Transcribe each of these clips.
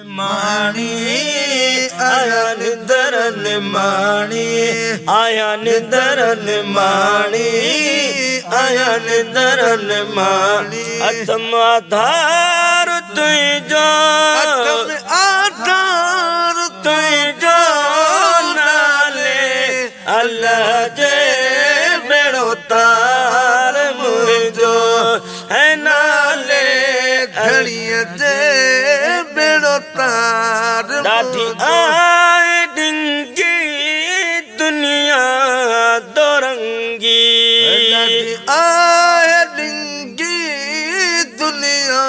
ماڻي آيا نندر نماڻي آيا نندر نماڻي آيا نندر نماڻي اٿم آڌار تنهنجو اٿم آڌار تنهنجو نالي الله جي ٻيڙو تار منهنجو ۽ نالي ڌڻيءَ جي ٻيڙو تار ڏاڍي آهي ڏنگي دنيا دورنگي ڏاڍي آهي ڏنگي دنيا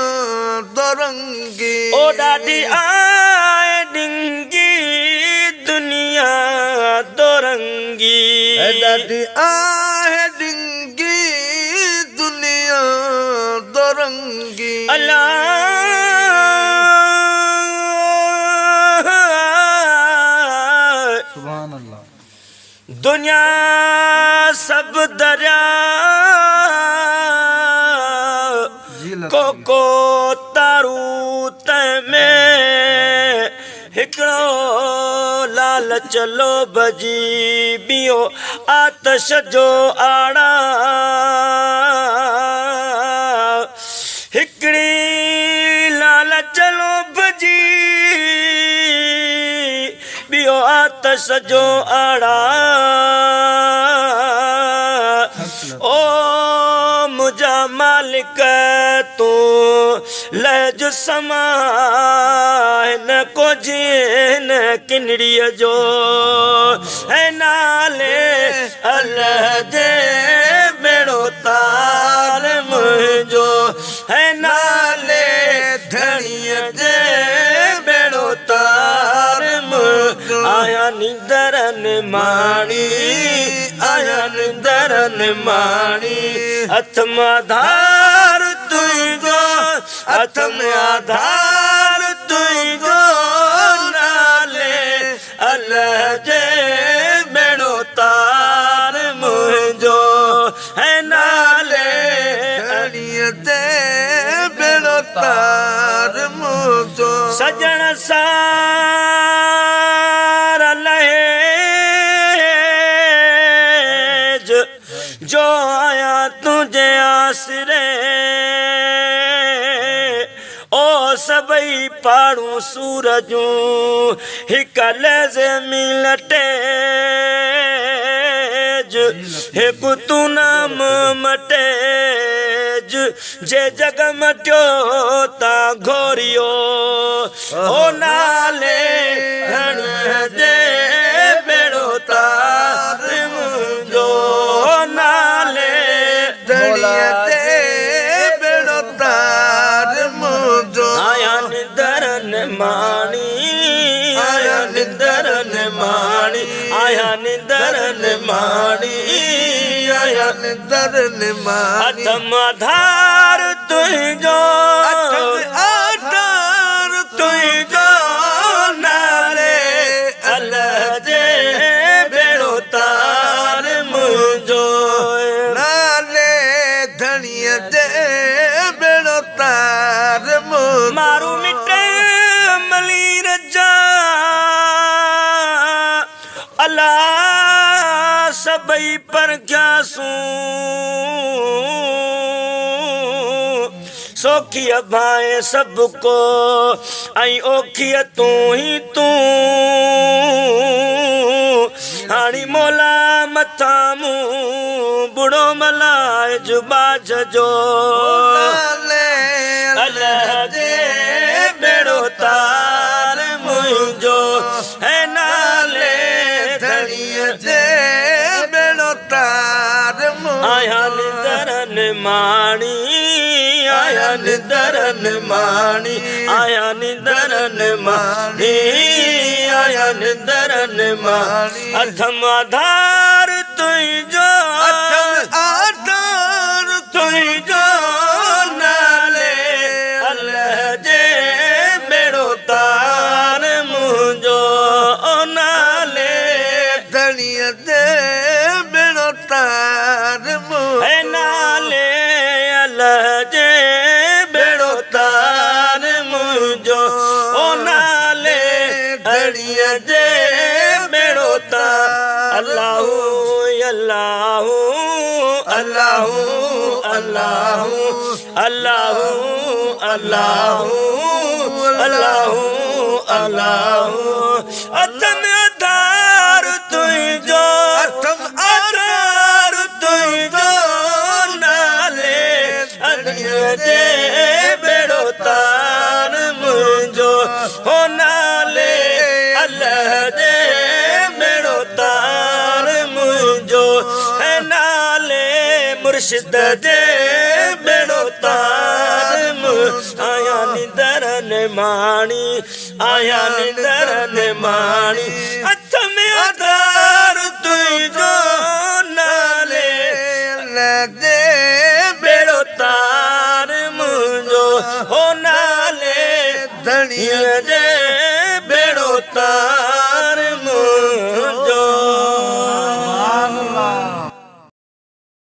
دورنگي او ڏاڍي آهي ڏنگي دنيا دورنگي ڏاڍي آهي ڏنگي دنيا دورنگي الله سبحان الله دنيا سڀ دريا جي ڪو لطيف ڪو تارو تنهن ۾ هڪڙو لالچ لوڀ جي ٻيو آتش جو آڙا هڪڙي لالچ لوڀ جي ٻيو آتش جو آڙا او منهنجا مالڪ تون لهج سما هن ڪوجهي هن ڪنڙيءَ جو ۽ نالي الله جي ٻيڙو تار منهنجو ۽ نالي ڌڻيءَ جي ٻيڙو تار منهنجو آيا نندر نماڻي آيا نندر نماڻي اٿم آڌار تنهنجو اٿم آڌار تنهنجو نالي الله جي ٻيڙو تار منهنجو ۽ نالي ڌڻيءَ جي ٻيڙو تار منهنجو سڄڻ سار لهج جو آيا تنهنجي آسري او سڀئي پاڙون سور جون هڪ لهجي ۾ لٽيج هڪ تون نام مٽيج جي جڳ مٽيو تان گهوريو او نالي ڌڻيءَ جي ٻيڙو تار منهنجو نالي ڌڻيءَ جي ٻيڙو تار منهنجو آيا نندر نماڻي آيا نندر نماڻي آيا نندر نماڻي آيا نندر نماڻي اٿم آڌار تنهنجو اٿم آڌار تنهنجو نالي الله جي ٻيڙو تار منهنجو نالي ڌڻيءَ جي ٻيڙو تار منهنجو مارو مٽ ملير جا الله سڀئي پرکياسون سوکيءَ ڀائي سڀ ڪو ۽ اوکيءَ تون ئي تون هاڻي مولا مٿان مون ٻڙو ملائج باج جو نالي الله جي ٻيڙو تار منهنجو ۽ نالي ڌڻيءَ جي ٻيڙو تار منهنجو آيا نندر نماڻي آيا نندر نماڻي آيا نندر نماڻي آيا نندر نماڻي اٿم آڌار تنهنجو اٿم آڌار تنهنجو نالي الله جي ٻيڙو تار منهنجو نالي ڌڻيءَ جي ٻيڙو تار منهنجو ۽ نالي الله جي ٻيڙو تار منهنجو او نالي ڌڻيءَ جي ٻيڙو تار. الله الله الله الله الله الله الله الله. اٿم آڌار تنهنجو، اٿم آڌار تنهنجو، نالي ڌڻيءَ جي ٻيڙو تار منهنجو. هو نالي الله جي ٻيڙو تار منهنجو، ۽ نالي مرشد جي ٻيڙو تار. آيا نندر نماڻي، آيا نندر نماڻي. اٿم آڌار تنهنجو، نالي الله جي ٻيڙو تار منهنجو. هو نالي ڌڻيءَ جي ٻيڙو تار.